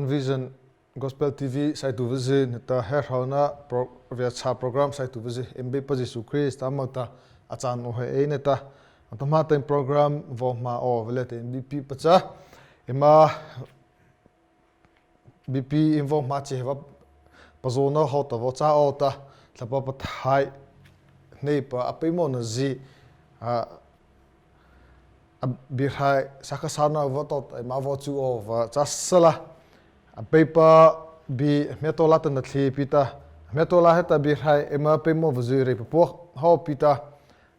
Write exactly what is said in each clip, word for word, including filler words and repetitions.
Vision Gospel T V saituhpazy nata, he hrona pro-, viachhâ program saituhpazy, eima Beipa Zisu Krista moh ta a cha naoh ei nata. Atahmâ ta program vaw hmâ awpa liata eima biepiepa cha, eima biepie eima vaw hmâ chi he vâ, pazao nawpa hawhta vaw châ aw ta, Thlahpa Pathaih hneipa a peimawhnazy, a, a biehrai sâkha sâno vâta eima vaw chu awpa châ sala. Abeipa bie hmiatua lâta nathliepi ta, hmiatua lâ heta biehrai eima peimawhpazy reipapua hawhpi ta,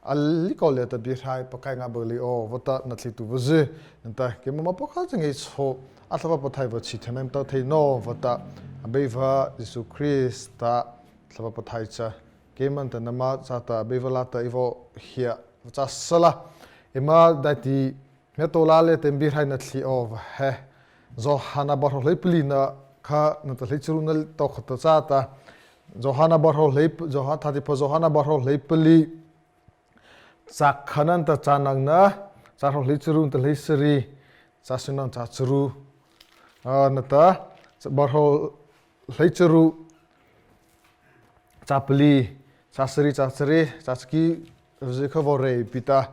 a likawh liata biehrai pakai ngâ bâ leipa vâta nathlietuhpazy nata, keima ma pakha cha ngei chhao, a Thlahpa Pathaih vaw chhihthai eima tao thei nawpa ta, Abeipa Zisu Krista Thlahpa Pathaih cha, keima ta nama châta Abeipa lâta ei vaw hia châ sala. Eima daihti hmiatua lâ liata eima biehrai nathlie awpa he, Zawhana bu hrawh hleipalihna kha nata hleicharu na tawhta châ ta, Zawhana bu hrawh hlei, Zawha-, Thâtihpha Zawhana bu hrawh hleipalih, châ khatna nata châ nawna, châ hrawh hleicharu nata hleisari, châ syno nata châ charu, a, nata, bu hrawh hleicharu, châ palih, châ sari, châ sari, châ sari, zy kha vaw reipi ta,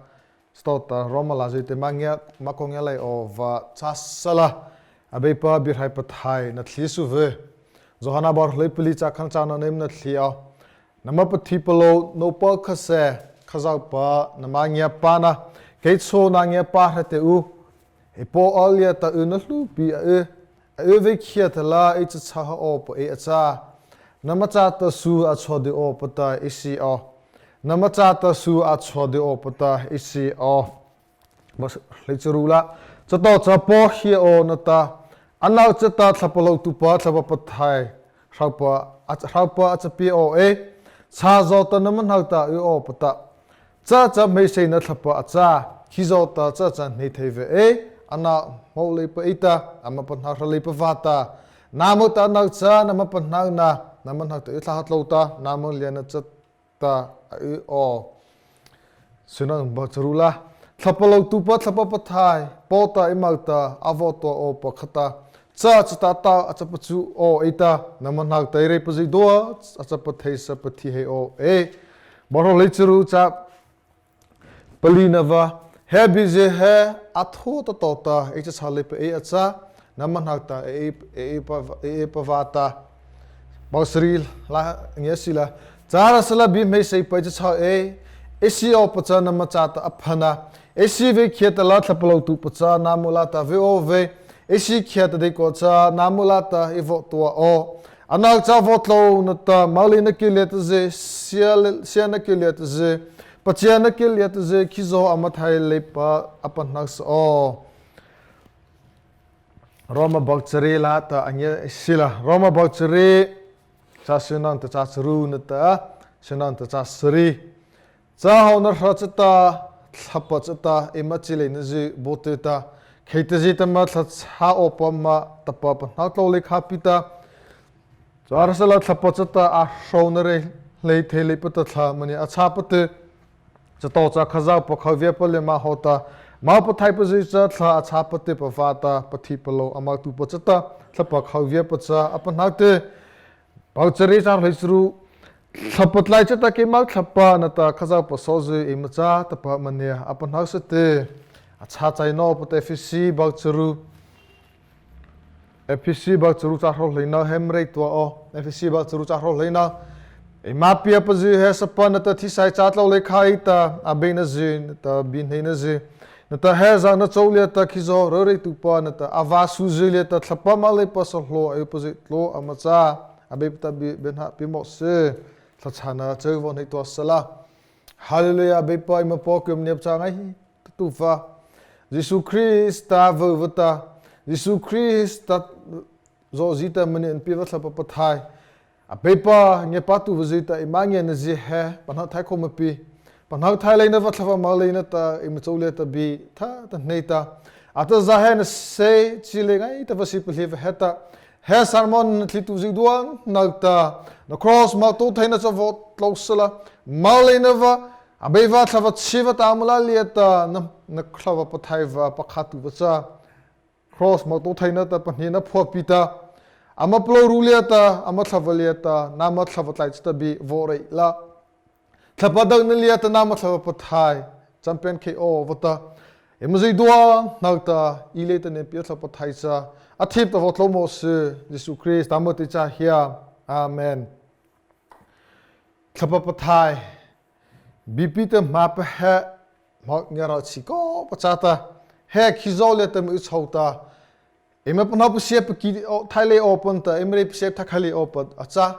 stawta Rômâ lâzy ta eima ngia, eima kaw ngia leipa vâta châ sala. Abeipa biehrai pathaih nathlie suh vy. Zawhana bu hrawh hleipalih châ khatna châ nawna eima nathlie aw. Nama pathipalôh nawpa khah sy, Khazohpa nama ngiapâna, kei chhao na ngiapâ ha teh u. Ei Paw liata y na hluhpi a y, a y veih khiahta la ei cha chho ha awpa ei a châ. Nama châta su a chhodyuh awpa ta ei sie aw. Nama châta su a chhodyuh awpa ta ei sie aw. Hleicharu la, chatawhcha paw hia aw nata, ano chata Thlahpa Lôtuhpa Thlahpa Pathaih, Thlahpa a, Thlahpa a cha pie aw ei. Chhâzaw ta nama hnohta y awpa ta, cha cha hmeiseihna Thlahpa a châ, khizaw ta cha cha hnei thei vei ei. Ano hmô leipa ei ta, ama pahno hra leipa vâta, nâmo ta ano cha nama pahnona, nama hnohta y thlâh ha tlôh ta, nâmo liana chata a y aw. Syno bu charu la, Thlahpa Lôtuhpa Thlahpa Pathaih, Paw ta eimo ta a vaw tuah awpa khata, cha chata ta a cha pachu aw ei ta, nama hnohta ei reipa zydua a cha patheisa pathi heih aw ei. Bu hrawh hleicharu châ palihna vâ, he biezy he a tho ta tawhta ei cha chho leipa ei a châ, nama hnohta ei, ei, ei pa, ei, ei pa vâta. Bu sari la, ngia sila, châhrasala bie hmeiseihpa ei cha chho ei. Ei sie awpa cha nama châta a phana, ei sie veih khiahta la Thlahpa Lôtuhpa cha nâmo lâta vy aw vei. Ei sie khiahta deikua cha nâmo lâta ei vaw tuah aw. Ano cha vaw tlôh nata, moleina kyh liata zy, sia le, siana kyh liata zy, pachiana kyh liata zy, khizaw ama thai leipa a pahnosa aw. Rômâ bu chariah lâta a ngia sila, Rômâ bu chariah, châ syno nata châ charu nata syno nata châ sari. Cha hawhna hra chata, Thlahpa chata eima chileinazy bao tyh ta, kheihta zie ta ma thlahchhâ awpa ma tahpa pahno tlôh lei kha pi ta, châhrasala Thlahpa chata a hrona rei hlei thei leipa ta thlah mania a chhâpa tyh. Chatawhcha Khazohpa khoh viapa lymâ hawhta, moh pathaihpazy cha thlah a chhâpa tyhpa vâta, pathipalôh a moh tupa chata Thlahpa khoh viapa cha a pahno tyh. Bu chariah châ hleicharu, Thlahpa tlai chata keimo Thlahpa nata Khazohpa sawzy eima châ tahpa mania a pahnosa tyh. A chhâ chai nawpa ta Ephesi bu charu, Ephesi bu charu châ hrawh hleino he eima rei tua aw. Ephesi bu charu châ hrawh hleino. Eima piepazy he sapa nata thisaih châ tlôh lei kha ei ta, abeinazy nata biehneinazy nata he zana chô liata khizaw ryureituhpa nata a vâ suzy liata Thlahpa moleipa sahlao a ypazy tlao ama châ. Abeipa ta bie, bie hnei pie mawh sy. Thlahchhâna chô vaw hnei tua sala. Hallelujah, Abeipa eima Paw, keima ngiapâ cha ngaitatuhpa Zisu Krista vaw vâta, Zisu Krista zawhzi ta maniah pie awpa Thlahpa Pathaih, Abeipa ngiapâtuhpazy ta eima ngianazy he pahno thai khao ma pi. Pahno thai leina vâta Thlahpa moleina ta eima chô liata bie thata hnei ta, atahmâ he na sei chi lei ngaitapa sie palihpa heta, he sermon nathlietuhzy zydua hnohta na cross moh to theina cha vaw tlô sala. Moleina vâta, Abeipa Thlahpa chhiepa ta ama lâ liata na, na Thlahpa Pathaihpa pakhâtuhpa cha kraws hmotaotheina ta pahnina phuahpi ta, ama palôhru liata, ama thlahpa liata, nama thlahpa tlai chata bie vaw reih la. Thlahpa dona liata nama Thlahpa Pathaih champion khei awpa ta, eima zydua hnohta ei liata ngiapia Thlahpa Pathaih cha a thei ta vaw tlô mawh sy, Zisu Krista moh ta ei cha hia. Amen. Thlahpa Pathaih biepi ta ma pa he, ma ngia ra chi ko pa cha ta, he khizaw liata ma y chhao ta, eima pahno pasia paki thai lei awpa ta, eima reih pasia thai kha lei awpa a châ.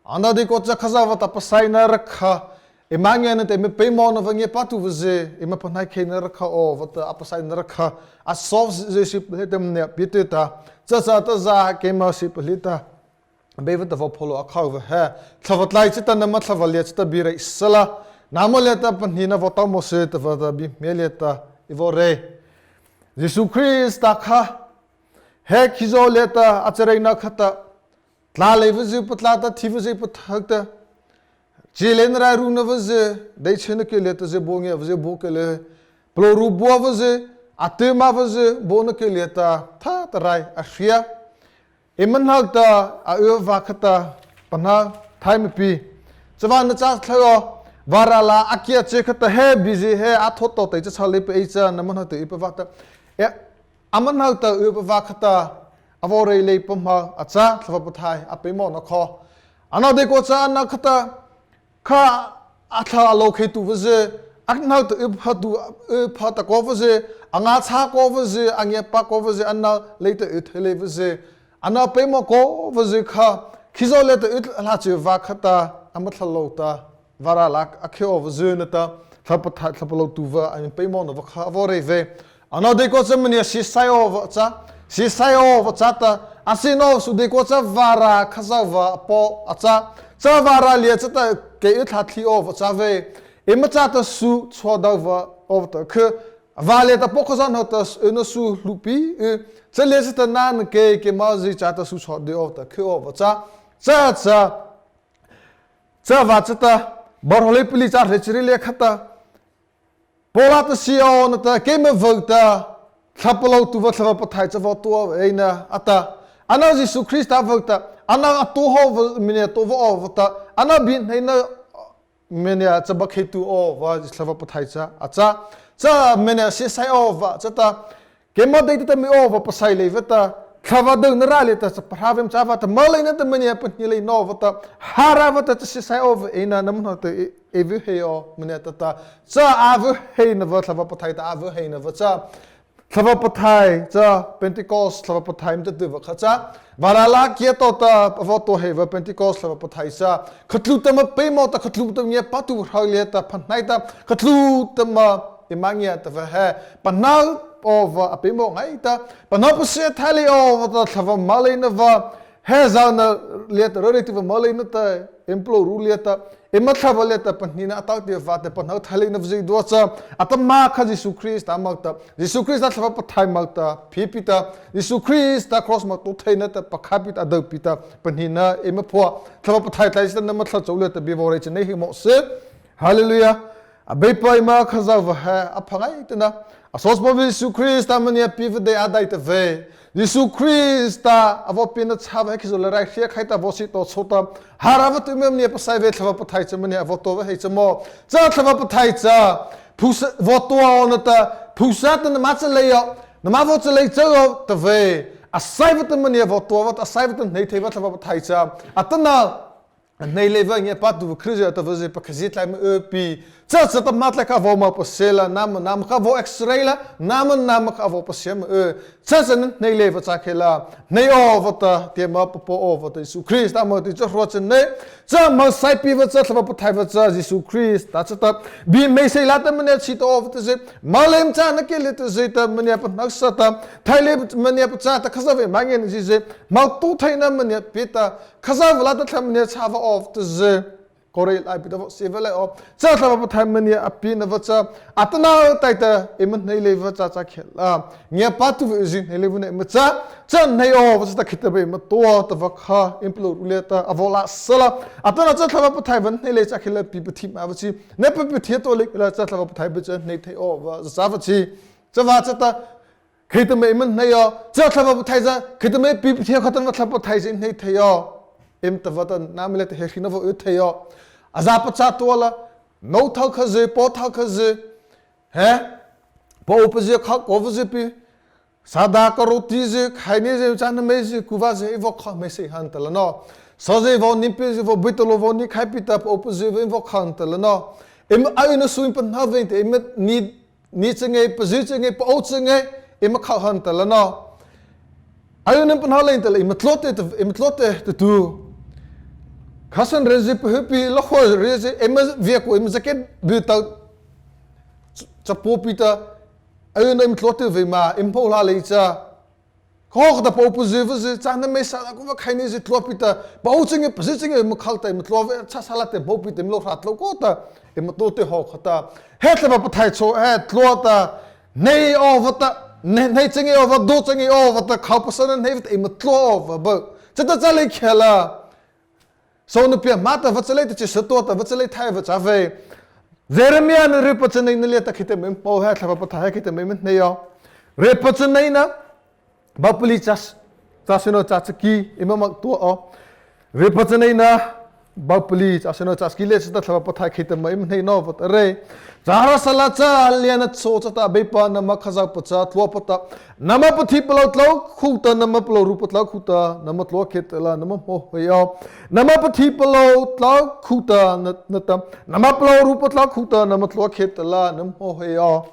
Ano deikua cha Khazohpa ta pasaina rakha, eima ngiana ta eima peimawhna va ngiapâtuhpazy, eima pahno kheina rakha awpa ta a pasaina rakha, a sawzy sy palih ta mania pie tyh ta, cha cha ta za keima sy palih ta, Abeipa ta vaw phuah awpa kha he, Thlahpa tlai chata nama thlahpa liata chata bie reih sala, nama liata pahnina vaw tlô mawh sy tahpa ta bie hmia liata ei vaw reih. Zisu Krista kha, he khizaw liata a chareina khata, tlâ leipazy patlâh ta, thipazy pathao ta, chhiena rairuna pazy, dei chhiena kei liata zy bao ngia pazy bao kei leipa, palôhru bao pazy, a tyh ma pazy baona kei liata thata rai a hria. Eima hnohta a y awpa khata pahno thai ma pi. Chavâna cha thao, vârâh lâ a kiah chhao khata he biezy he a thao tawhta ei cha chho leipa ei cha, nama hnohta y awpa vâta, e, ama hnohta y awpa vâ khata a vaw reih leipa ma a châ. Thlahpa Pathaih a peimawhna kha, ano deikua cha ano khata, kha a thlâh a lôh kheituhpazy, a hnohta y awpa tu, y awpa ta khopazy, a ngâchhih khopazy, a ngiapâ khopazy, ano liata y thei leipazy, ano peimawh khopazy kha, khizaw liata y tlâh chhao awpa khata, ama thlahpa lôh ta, vârâh lâ a kiah awpazy nata, Thlahpa Pathaih, thlahpa lôhtuhpa a peimawhna pa kha a vaw reih vei. Ano deikua cha mania siesai awpa châ, siesai awpa châ ta, a sie nawpa su deikua cha vârâh Khazohpa a pua a châ. Cha vârâh liata chata kei y tlâh thei awpa châ vei. Eima châta su chhuah dawpa awpa ta kha, vârâh liata pua Khazoh hnohta y na su hluhpi y, cha liata chata nâ na kei, keima zy châta su chhuah dei awpa ta kha awpa châ. Cha cha, chavâta chata, Bar hrawh lei palih, châ hrawh lei chariet liata khata, Pawla ta sie aw nata, keima vâta, thlahpa lôhtuhpa Thlahpa Pathaih cha vaw tuah ei na a tah. Ano Zisu Krista vâta, ano a tuah awpa, mania tuah awpa ta, ano biehneina mania cha pakhei tuah awpa Thlahpa Pathaih cha a châ. Cha mania siesai awpa chata, keima deita ta mania awpa pasai leipa ta, thlahpa dona râh liata cha pahrâpa eima châ pa ta, moleina ta mania pahnie lei nawpa ta, harâpa ta cha siesai awpa ei na, nama hnohta ei, ei vaw hei aw mania ta ta, cha a vaw heina pa, Thlahpa Pathaih ta a vaw heina pa cha, Thlahpa Pathaih cha Pentecost Thlahpa Pathaih eima tah tyh pa kha cha, vârâh lâ kiah tawhta a vaw tuah heih pa Pentecost Thlahpa Pathaih cha, khatlu ta ma peimawh ta, khatlu ta ngiapâtuhpa hro liata phahnai ta, khatlu ta ma eima ngia tahpa he, pahno awpa a peimawh ngaita, pahno pasia thai lei awpa ta thlahpa moleina pa, he zana liata ryureituhpa moleina ta, eima palôhru liata, eima thlahpa liata pahnina a tao tyhpa ta pahno thai leina pa zydua cha, atahmâ kha Zisu Krista moh ta, Zisu Krista Thlahpa Pathaih moh ta phipih ta, Zisu Krista kraws moh tawhta theina ta pakha pi ta, a do pi ta, pahnina eima phuah. Thlahpa Pathaih tlai chata nama thlahpa chô liata bie vaw reih cha hnei hei mawh sy. Hallelujah. Abeipa eima Khazohpa he a pha ngaita na, a sawchapawpa Zisu Krista mania pie pa deita a daihti vei. Zisu Krista a vaw piena châpa he khizaw lei rai hria khai ta, vaw sie tawh chhao ta, harâpa ta eima mania pasai vei, Thlahpa Pathaih cha mania a vaw tuah pa hei cha maw. Cha Thlahpa Pathaih cha, phusa vaw tuah aw nata, phusa ta nama chalei aw, nama vaw chalei châ aw ta vei. A saipa ta mania vaw tuah pa ta, a saipa ta hnei thei pa Thlahpa Pathaih cha, atanoh hnei lei pa ngiapâtuhpa Krizyhpa ta vaw zy pakhazy tlai ma y pi. Cha cha tahmâ tlai kha vaw ma pasia la, nama nama kha vaw X-ray la, nama nama kha vaw pasia ma y. Cha cha na hnei lei pa châ khei la, hnei awpa ta, tiama papa awpa ta, Zisu Krista moh ta ei cha hroh cha hnei. Cha ma saipa pa cha, Thlahpa Pathaih pa cha, Zisu Krista chata, bie hmeiseih la ta mania chi ta awpa ta zy, moleina châ na kei liata zy ta mania pahnosa ta, thai lei mania pachâ ta, Khazohpa eima ngiana zy zy, moh tawhta theina mania pie ta, Khazohpa lâta thei mania châ pa awpa ta zy, Kawrei laipi ta vaw sie pa lei aw. Cha Thlahpa Pathaih mania a piena pa cha, atanoh taihta eima hnei lei pa châ châ khei la, ngiapâtuhpazy hnei lei pa na eima châ. Cha hnei awpa chata khitaba eima tuah tahpa kha, eima palôhru liata a vaw lâ sala. Atanoh cha Thlahpa Pathaih pa hnei lei châ khei la, pih pathi ma pa chi, na pih pathi tawh lei la, cha Thlahpa Pathaih pa cha hnei thei awpa za châ pa chi. Chavâta chata, Kheihta ma eima hnei aw, cha Thlahpa Pathaih zy, kheihta ma pi pathei kha ta ma Thlahpa Pathaih zy hnei thei aw. Eima tahpa ta nama liata he hrona vaw y thei aw. A za pachâ tua la, nô thokha zy, paw thokha zy, he, paw pazy kha, kaw pazy pi, sâdâ karôti zy, khaihni zy, châna mei zy, kuva zy, ei vaw khao hmeiseih ha na ta la no. Saw zy vaw nie pi zy, vaw bui talo vaw nie khai pi ta, paw pazy vaw khao na ta la no. Eima a yna su eima pahno vei ta, eima nie, nie cha ngei, pazy cha ngei, paw cha ngei, eima khao ha na ta la no. A yna pahno lei ta la, eima tlua teh, eima tlua teh ta tu. Khasan rei zy, pahyupi, la khao rei zy, eima via ko, eima jacket, bi ta, cha paw pi ta, a yna eima tlua teh vei ma, eima hmô la lei cha. Kha kha ta paw pazy vazy, châna mei sâdâ kuva khaihni zy tlua pi ta, paw cha ngei, pazy cha ngei, eima khao ta, eima tlua vei, cha sala teh hmô pi ta, eima lo hra tlô ko ta, eima tlua teh haw kha ta. He Thlahpa Pathaih chô, he tlua ta, hnei aw vâta, hnei, hnei cha ngei aw vâta, do cha ngei aw vâta, khao pasana hnei vâta, eima tlua aw vâta bâ. Chata cha lei khei la. Sona pie ma ta va cha lei ta chi sa tua ta va cha lei thai va cha vei. Jeremiah na reipa chanei na liata kheihta ma eima hmô he, Thlahpa Pathaih he kheihta ma eima hnei aw. Reipa chanei na, bâ pali chas, chas no chas ki, eima ma tua aw. Reipa chanei na, bâ pali chas no chas ki liata Thlahpa Pathaih kheihta ma eima hnei no va ta rei. Châhrasala cha liana chô chata Beipa nama Khazohpa cha tlua pa ta, nama pathipalôh tlokhuh ta, nama palôhrupa tlokhuh ta, nama tlua khiahtala, nama hmô heih aw. Nama pathipalôh tlokhuh ta, na, nata, nama palôhrupa tlokhuh ta, nama tlua khiahtala, nama hmô heih aw.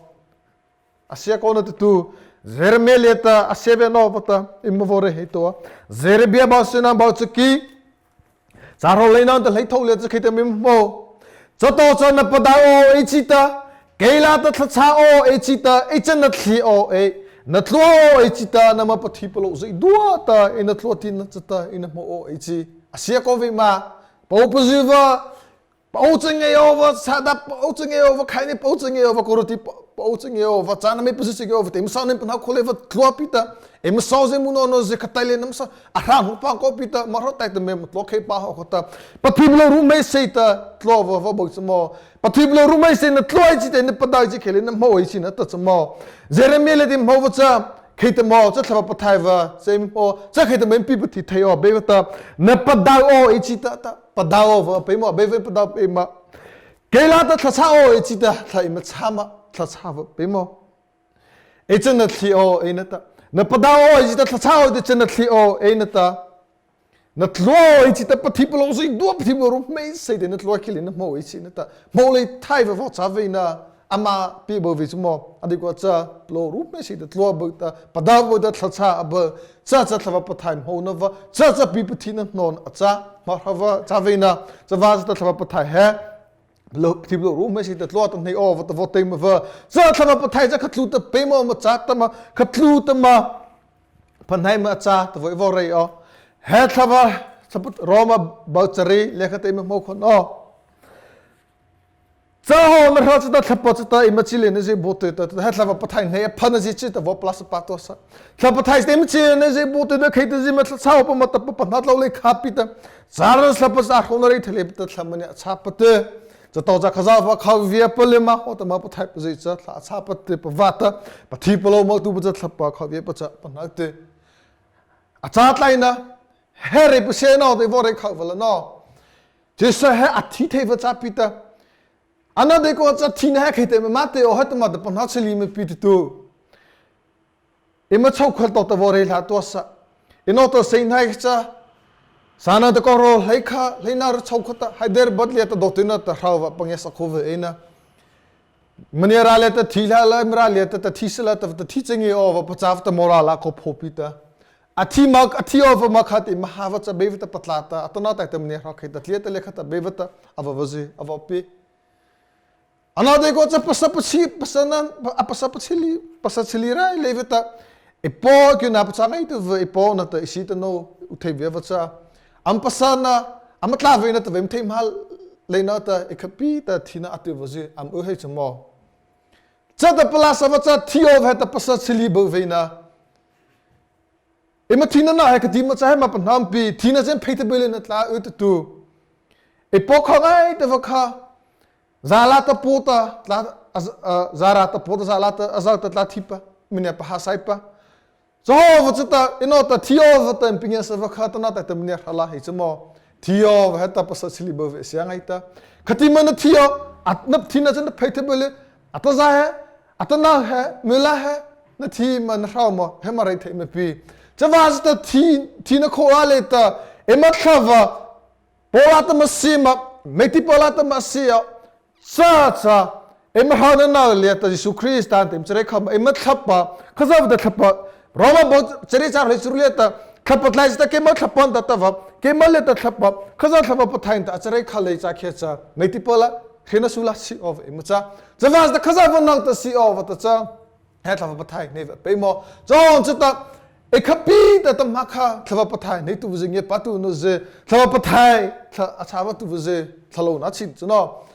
A sia kaw na ta tu, Jeremiah liata, a sia vei no va ta, eima vaw rei heih tua. Jeremiah bâ syno bâ chaki. Châ hrawh leina nata hleithôh liata cha kheihta ma eima hmô. Chatawhcha na padao aw ei chi ta, kei lâta thlahchhâ aw ei chi ta, ei cha na thlie aw ei, na tlua aw ei chi ta, nama pathipalôh zydua ta, eina tlua tina chata, eina hmô aw ei chi. A sia kaw vei ma, paw pazy va, paw cha ngei aw va, sâdâ paw cha ngei aw va, khaihni paw cha ngei aw va, karôti pa, paw cha ngei aw va, châna mei pazy cha ngei aw va, ta eima saw na eima pahno khao lei va tlua pi ta, eima saw zy mu no no zy kha tai lei nama saw, a hra hmô pa kaw pi ta, ma hro tai ta mei ma tlua khei pa haw kha ta, pathipalôh ru hmeiseih ta, tlua va va bâ cha maw, pathipalôh ru hmeiseih na tlua ei chi ta, na padao ei chi khei lei na hmô ei chi na ta cha maw. Jeremiah liata eima hmô va cha, kheihta ma, cha Thlahpa Pathaih va, cha eima hmô, cha kheihta ma eima pi pathi thei aw, Beipa ta, na padao aw ei chi ta ta, padao aw va, peimawh, Beipa padao peimawh. Kei lâta thlahchhâ aw ei chi ta, thla eima chhâ ma, thlahchhâ va, peimawh. Ei cha na thlie aw ei na ta. Na padao aw ei chi ta, thlahchhâ aw ei ta, cha na thlie aw ei na ta. Na tlua aw ei chi ta, pathipalôh zydua, pathipalôh ru hmeiseih ta, na tlua khei lei na hmô ei chi na ta. Hmô lei thai va va châ vei na, ama pi bâ vei cha maw. A di kaw cha, palôh ru hmeiseih ta, tlua bâ ta, padao bâ ta, thlahchhâ a bâ. Cha cha Thlahpa Pathaih hmô na va, cha cha pi pathi na no a châ, ma hra va châ vei na, cha va cha ta Thlahpa Pathaih he. Lo, pathipalôh ru hmeiseih ta tlua ta hnei aw va ta vaw tei ma va. Cha Thlahpa Pathaih cha kha tlu ta peimawh ma châ ta ma, kha tlu ta ma. Pahno ma châ ta vaw, vaw rei aw. He Thlahpa, Thlahpa Roma bâ chariah liata kha ta eima hmô khao no. Cha hawhna hra chata Thlahpa chata eima chi leina zy bao tyh ta, he Thlahpa Pathaih hnei a phana zy chi ta vaw plasapa tua sa. Thlahpa Pathaih chata eima chi leina zy bao tyh ta, kheihta zy ma thlahchhâ awpa ma tahpa pahno tlôh lei kha pi ta. Châhrasala Thlahpa cha a hraona reithai leipa ta thlah mania a châ pa tyh. Chatawhcha Khazohpa kho viapa lymâ hawhta ma pathaihpazy cha thlah a châ pa tyhpa vâta, pathipalôh motuhpa cha Thlahpa kho viapa cha pahno tyh. A châ tlai na, he reipa sie no ta ei vaw rei khao va la no. Zisu he a thi thei va châ pi ta. Ano deikua cha thina he kheihta ma ma teh aw, he ta ma ta pahno chhali ma pi ta tu. Eima chhôhkha tawhta vaw rei hla tua sa. Eino ta sei hnai cha. Sana ta kaw hro hlei kha, hleino ra chhôhkha ta, Hyderabad liata dawhtuhna ta hro va pangiasa khao va ei na. Mania râh liata thi hla la, eima râh liata ta thi sala ta, ta thi cha ngei aw va pachâ va ta mawh râh la kaw phaoh pi ta. A thi ma, a thi aw va ma kha ta eima ha va cha Beipa ta patlâh ta, atanoh taihta mania hro khei ta, tlia ta lei kha ta Beipa ta, a va va zy, a va pi. Ano deikua cha pasa pachi, pasa na, a pasa pachi li, pasa chi li rai lei va ta. Ei paw, kei na pachâ ngaita va, ei paw na ta ei si ta no, u thei via va cha. Ama pasa na, ama tlâ vei na ta vei, ama thei ma lei na ta, ei kha pi ta thina a tei va zy, ama y hei cha maw. Cha ta palâsa va cha thi aw va he ta pasa chi li bâ vei na. Eima thina na he kha ti ma cha he ma pahno pi, thina chen phei ta bâ lei na tlâ y ta tu. Ei paw kho ngaita va kha. Zâlâ ta paw ta, tlâ, a, a, zâlâ ta paw ta, zâlâ ta, a zâ ta tlâ thipa. maniah pahnosaipa. Chahawhpa chata, eina ta thi awpa ta eima pangawhsa awpa kha, atanoh taihta maniah hrala hei châ mâ. Thi awpa heta pasa chhilih bâ vei sia ngaita. Khatimoh na thi aw, a na thina cha na phei thei bâ le, atazâ he, atanao he, mela he, na thi ma na hro ma, he ma reih thei ma pi. Chavâta thi, thina khoa liata, eima thlahpa, Paw lâta ma sie ma, Meithi paw lâta ma sie aw, cha cha, eima hro na na liata Zisu Krista ta eima charei kha ma, eima thlahpa, Khazohpa ta thlahpa, Roma bu chariet châ hleisari liata, thlahpa tlai chata keima thlahpa ta tahpa, keima liata thlahpa, Khazoh Thlahpa Pathaih ta a charei kha lei cha khei cha, Meithi paw lâ, hriena su lâ sie awpa eima châ. Chavâta Khazohpa nata sie awpa ta cha, he Thlahpa Pathaih hnei awpa peimawh. Chahawhpa chata, ei khapi ta ta ma kha, Thlahpa Pathaih hneituhpazy ngiapâtuhnazy, Thlahpa Pathaih, thla a châ awpa tuhpazy, thlalôhna chhihna chu no.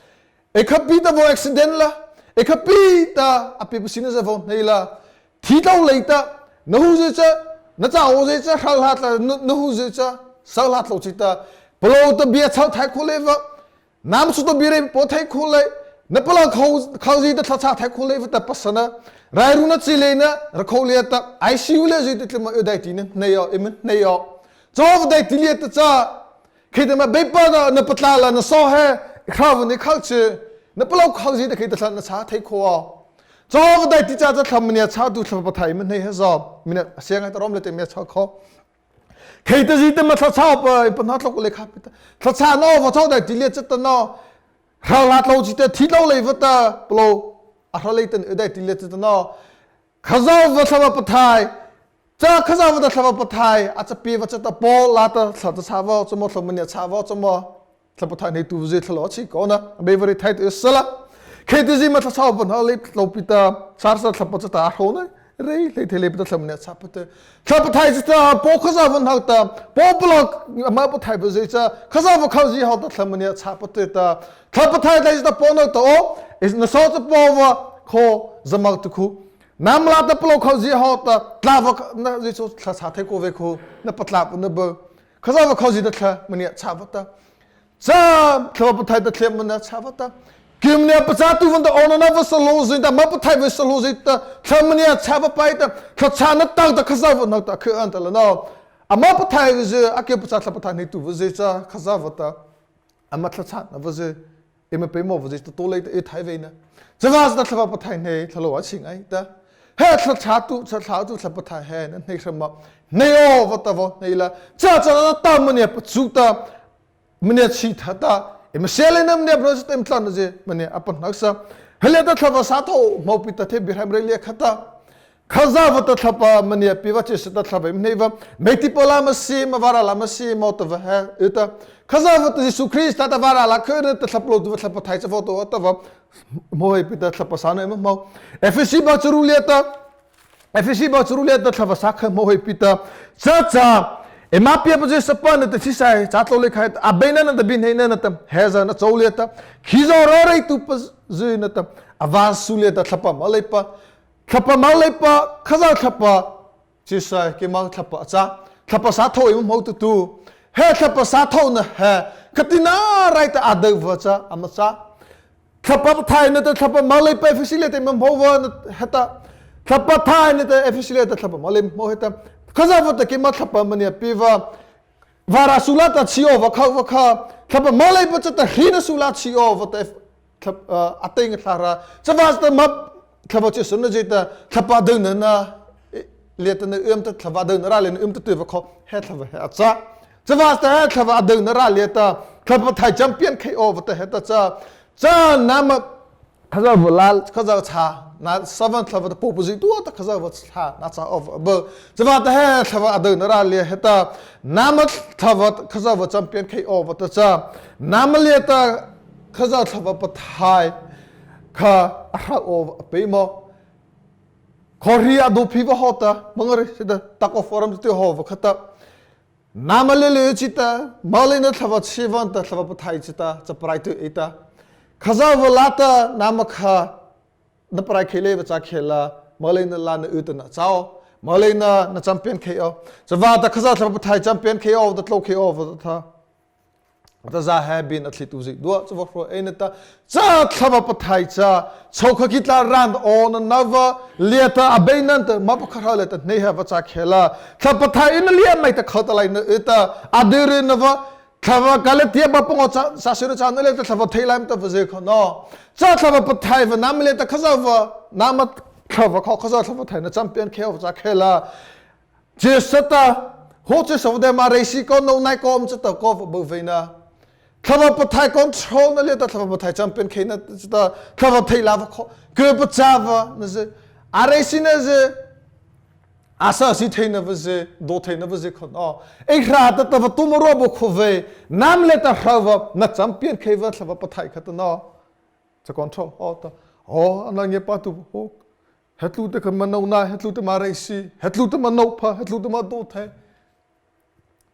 Ei khapi ta vaw accident la, ei khapi ta a pihpasaina zy vaw hnei la, thi tlôh lei ta, na hu zy cha, na châ aw zy cha, hro hla tlôh, na, na hu zy cha, sâh hla tlôh chi ta, palôh ta bie chho thai khao leipa, nama chô ta bie reih paw thai khao lei, na palôh khao, khao zy ta thlahchhâ thai khao leipa ta pasana, rairuna chileina, rakhô liata, I C U liata zy ta tlyma y daihti na hnei aw, eima hnei aw. Chahawhpa daihti liata cha, Khei ta ma Beipa ta na patlâh la na saw he, hro awpa na khao chi, na palôh khao zy ta khei ta thla na châ thei khao aw. Chahawhpa daihti cha cha thla maniah châ tu Thlahpa Pathaih eima hnei he zy, maniah a sia ngaita Rom liata eima châ khao. Khei ta zy ta ma thlahchhâ awpa, eima pahno tlôh khao lei kha pi ta. Thlahchhâ nawpa chahawhpa daihti liata chata no, hro hla tlôh chi ta, thi tlôh leipa ta, palôh, a hro lei ta, y daihti liata chata no. Khazohpa Thlahpa Pathaih, cha Khazohpa ta Thlahpa Pathaih, a cha pie awpa chata paw lâta thla ta châ awpa, cha ma thla maniah châ awpa, cha ma Thlahpa Pathaih hneituhzy thlalôh a chhi kaw na, Beipa reithai ta y sala. Khei ta zy ma thlahchhâ awpa na lei tlôh pi ta, sârsa Thlahpa chata a hro na, reih lei thei leipa ta thla maniah châ awpa ta. Thlahpa Pathaih chata, paw Khazohpa nata, paw palôh ama pathaihpazy cha, Khazohpa khao zy hawhta thla maniah châ awpa ta, Thlahpa Pathaih tlai chata paw nata aw, ei na saw cha paw awpa, kho, zama tu khu. Nama lâta palôh khao zy hawhta, tlao awpa na zy chô thla châ thei khao vei khu, na patlâh awpa na bâ. Khazohpa khao zy ta thla maniah châ awpa ta. Cha, Thlahpa Pathaih ta thla maniah châ awpa ta. Keima maniah pachâtuhpa ta awnanopa sahlao zy ta, ama pathaihpa sahlao zy ta, thla maniah châ awpa pai ta, thlahchhâna tawhta Khazohpa nata khei a ta la no. Ama pathaihpazy, a kei pachâ Thlahpa Pathaih hneituhpazy cha, Khazohpa ta. Ama thlahchhâna awpazy, eima peimawh awpazy ta tao lei ta y thai vei na. Chavâta Thlahpa Pathaih hnei, thlalôh a chhi ngaita. He thlahchhâtu, thlahchhâtu Thlahpa Pathaih he, na hnei hra ma. Hnei awpa ta vaw hnei la. Cha cha na ta maniah pachu ta. Maniah chhi tha ta. Eima sie lei na maniah pahno ta eima tlana zy. Maniah a pahnosa. He liata Thlahpa sâthaona hmô pi ta the Biehrai Mara liata khata. Khazohpa ta Thlahpa maniah pie awpa chyhsa ta Thlahpa eima hnei awpa, Meithi paw lâ ma sie ma, vârâh lâ ma sie ma tahpa he y ta. Khazohpa ta Zisu Krista ta vârâh lâ khei na ta Thlahpa palôh tu awpa Thlahpa Pathaih cha vaw tao awpa tahpa hmô heih pi ta Thlahpa sâh no eima hmô. Ephesi bu charu liata, Ephesi bu charu liata Thlahpa sâh kha hmô heih pi ta. Cha cha, eima pie awpazy sapa nata thisaih châ tlôh lei khai ta, abeina nata biehneina nata, he zy na chô liata, khizaw ryureituhpazy nata, avâ su liata Thlahpa moleipa, Thlahpa moleipa, Khazoh Thlahpa, chyhsa keima Thlahpa a châ, Thlahpa sâthôh eima hmô tu tu. He Thlahpa sâthôhna he, khatina rai ta a dei awpa cha, ama châ. Thlahpa Pathaih nata Thlahpa moleipa Ephesi liata eima hmô awpa na heta. Thlahpa Pathaih nata Ephesi liata Thlahpa molei hmô heta. Khazohpa ta keima Thlahpa maniah pie awpa. Vârâh su lâta chhi awpa kha awpa kha, Thlahpa moleipa chata hriena su lâ chhi awpa ta, Thlahpa, ah, a tei nga thla ra. Chavâta ma, Thlahpa chyhsa na zy ta, Thlahpa dona na, eh, liata na eima ta, Thlahpa dona râh liata na eima ta tei awpa kha, he Thlahpa he a châ. Chavâta he Thlahpa dona râh liata, Thlahpa Pathaih champion khei awpa ta heta cha. Cha nama, Khazohpa lâ, Khazoh cha, na seven Thlahpa ta pôhpazy tuah ta Khazohpa cha, na cha awpa bâ. Chavâta he Thlahpa a dona râh liata heta, nama Thlahpa, Khazohpa champion khei awpa ta cha, nama liata Khazoh Thlahpa Pathaih kha a hro awpa peimawh. Khawhri a do phi awpa hawhta, mangari sita, tak awpa forum ti hawhpa khata. Nama lei lei chi ta, moleina Thlahpa chi awpa ta, Thlahpa Pathaih chi ta, chaprai tu ei ta. Khazohpa lâta, nama kha, na prai khei leipa cha khei la, moleina lâ na y ta na châ aw, moleina na champion khei aw. Chavâta Khazoh Thlahpa Pathaih champion khei awpa ta tlô khei awpa ta tha. ta za he bie na thei tu zy dua, cha va hro ei na ta, cha Thlahpa Pathaih cha, chhôhkha ki tla ran aw na na va, liata a bei nan ta, ma pakha hra liata hnei he va cha khela. Thlahpa Pathaih na lia mai ta khata lai na ei ta, a dei ri na va, Thlahpa Galatia ba pangawh cha, sa siri cha na liata Thlahpa thei lai ta va zy kha no. Cha Thlahpa Pathaih va nama liata Khazoh va, nama Thlahpa kha Khazoh Thlahpa Pathaih na champion khei va cha khela. Chi sata, ho chi sa va de ma reisi ko no nai ko am cha ta ko va bo vei na. Thlahpa Pathaih control na liata Thlahpa Pathaih champion khei na cha ta, Thlahpa thei la va kho, ke pa cha va, na zy, a reisi na zy, a sa si thei na va zy, do thei na va zy kho no. Ei hra ta ta va tu ma ro bo kho vei, nama liata hra va, na champion khei va Thlahpa Pathaih kha ta no. Cha control, o ta, o, ana ngiapâtuhpa, o, hetlu te kha ma no nai, hetlu te ma reisi, hetlu te ma no pha, hetlu te ma do thei.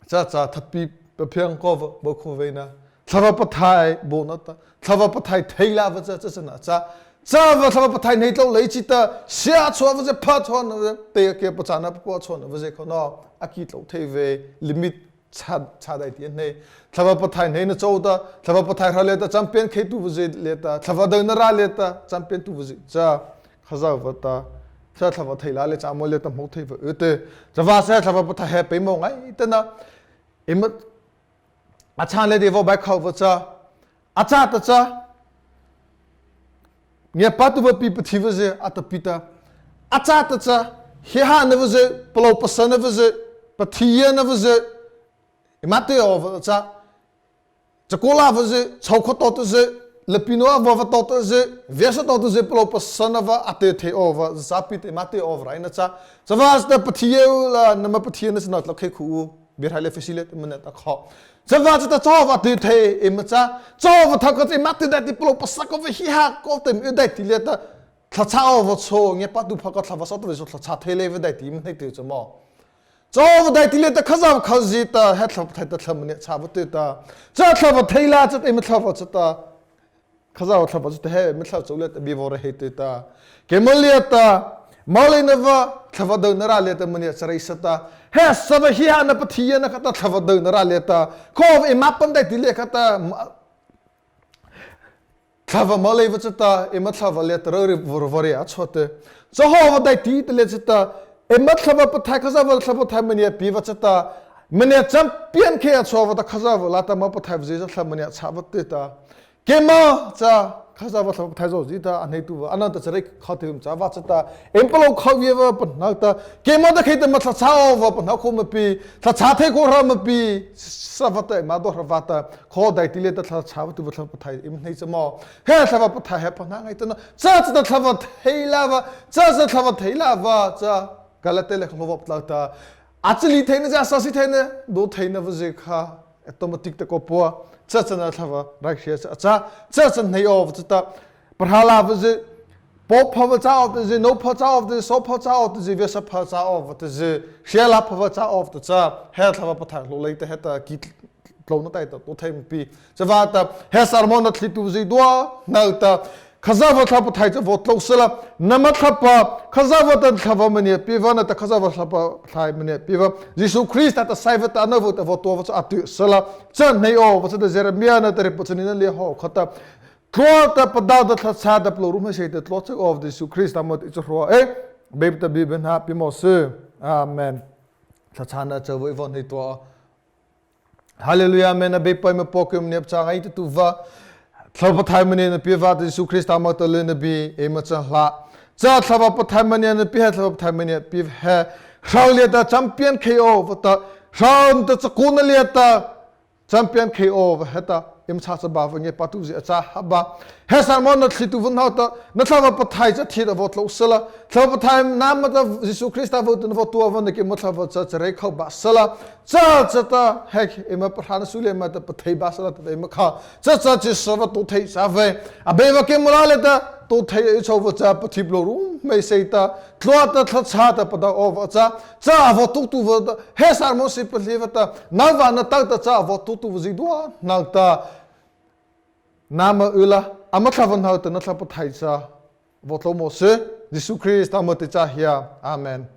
Cha cha thapi paphiang ko va, bo kho vei na. Thlahpa Pathaih bo na ta. Thlahpa Pathaih thei la va cha, cha cha na cha. Cha va Thlahpa Pathaih nei tlô lei chi ta. Sia chua va cha pha chua na va. Te ke pa cha na pa chua na va zy kho no. A ki tlô thei vei. Limit cha, cha daihti nei. Thlahpa Pathaih nei na chô ta. Thlahpa Pathaih hra liata champion khei tu va zy liata. Thlahpa dona ra liata champion tu va zy. Cha. Khazoh va ta, cha Thlahpa thei la le cha mo le ta mo thei va y te. Cha va sa Thlahpa Pathaih he pei mo ngai te na. Eima, a chan le de va bai khao va cha. A cha ta cha. Ngiapâtuhpa pi pathi va zy, a ta pi ta. A cha ta cha. He ha na va zy, palôh pasa na va zy, pathi ya na va zy. Eima te o va cha. Chakao la va zy, chhôhkha to ta zy, lapinô a va va to ta zy, viasa to ta zy, palôh pasa na va, a te thei o va, za pi te ma te o va rai na cha. Cha va cha ta pathi ya u la, nama pathi ya na cha na tla khei khu u, bi rai le fesi le te ma na ta kho. Cha va cha ta cha va te thei, eima cha. Cha va tha ka te ma te daihti palôh pasa ko va hi ha ko te mi daihti le ta. Thlahchhâ o va cho, ngiapâtuhpa ka Thlahpa sa ta va so thlahchhâ thei le va daihti mi nei te cha mo. Cha va daihti le ta Khazoh kha zy ta, he Thlahpa Pathaih ta Thlahpa mania cha va te ta. Cha Thlahpa thei la cha ta, eima Thlahpa cha ta. Khazoh Thlahpa cha ta he, eima Thlahpa chô le ta, bi va ra he te ta. Ke ma liata, ma le na va, Thlahpa dona ra liata mania cha rei sa ta. He sa va hi ha na pathi ya na kha ta Thlahpa dona ra liata. Ko va eima pan daihti le kha ta, ma, Thlahpa ma le va cha ta, eima Thlahpa le ta ro ri va ro va ri a chô te. Cha ho va daihti te le cha ta, eima Thlahpa Pathaih Khazoh va Thlahpa Pathaih mania pi va cha ta, mania champion khei a chô va ta Khazoh va la ta ma Pathaih va zy cha Thlahpa mania cha va te ta. Ke ma cha Khazoh va Thlahpa Pathaih zo zy ta, a nei tu va, a na ta cha rei kha te um cha va cha ta, eima palôh kha via va pa na ta, ke ma ta khei ta ma thlahchhâ o va pa na ko ma pi, thlahchhâ thei ko hra ma pi, sa va ta, eima do hra va ta, Kho daihti le ta Thlahchhâ va tu va Thlahpa Pathaih eima nei cha mo. He Thlahpa Pathaih he pa na ngai ta na. Cha cha ta Thlahpa thei la va. Cha cha Thlahpa thei la va. Cha Galatia le kha lo va tla ta. A cha li thei na cha sa si thei na. Do thei na va zy kha. Automatic ta ko pua. Cha cha na Thlahpa rai hria cha. Cha cha cha nei o va cha ta. Pahra la va zy, paw pha va cha o ta zy, no pha cha o ta zy, so pha cha o ta zy, viasa pha cha o va ta zy, hria la pha va cha o ta cha, he Thlahpa Pathaih lo lei ta he ta ki tlô na tai ta, to thei ma pi. Cha va ta, he sermon na thli tu zy dua, na ta, Khazoh va Thlahpa Pathaih cha va tlô sala, na ma Thlahpa, Khazoh va ta Thlahpa mania pi va na ta Khazoh va Thlahpa Pathaih mania pi va, Zisu Krista ta sai va ta na va ta va tua va cha a tu sala, cha nei o va cha ta Jeremia na ta ri pa cha ni na le ho kha ta, Tlua ta, padâh ta, thlahchhâ ta, palôhru hmeiseih ta, tlua châ awpa ta, Zisu Krista moh ta ei cha hroh ei. Abeipa ta bie byhnâ pie mawh sy. Amen. Thlahchhâna châ vei vaw hnei tua. Hallelujah, amen. Abeipa eima Paw, keima maniah pachâ ngaitatuhpa, Thlahpa Pathaih maniah na pie vâta, Zisu Krista moh ta lyna bie eima cha hla. Cha Thlahpa Pathaih maniah na pie he, Thlahpa Pathaih maniah pie he, hro liata champion khei awpa ta, hro ta chakaona liata champion khei awpa heta eima châ châ ba vâta ngiapâtuhpazy a châ ha ba. He sermon nathlietuhpa hnohta na Thlahpa Pathaih cha thie ta vaw tlô sala. Thlahpa Pathaih nama ta Zisu Krista vaw tuna vaw tua vâta na keima thlahpa cha charei khao ba sala. Cha chata he eima pahrâna su liata eima ta pathei ba sala ta eima kha. Cha cha chyhsa vaw tao thei sa vei. Abeipa keima lâ liata tao thei ei châ vâta cha pathipalôhru hmeiseih ta, tlua ta, thlahchhâ ta, padâh awpa cha, cha a vaw tutuhpa ta, he sermon sie pahleipa ta, na vâna tao ta cha a vaw tutuhpa zydua hnohta, nama yla, ama thlahpa hnohta na Thlahpa Pathaih cha vaw tlô mawh sy, Zisu Krista moh ta ei cha hia. Amen.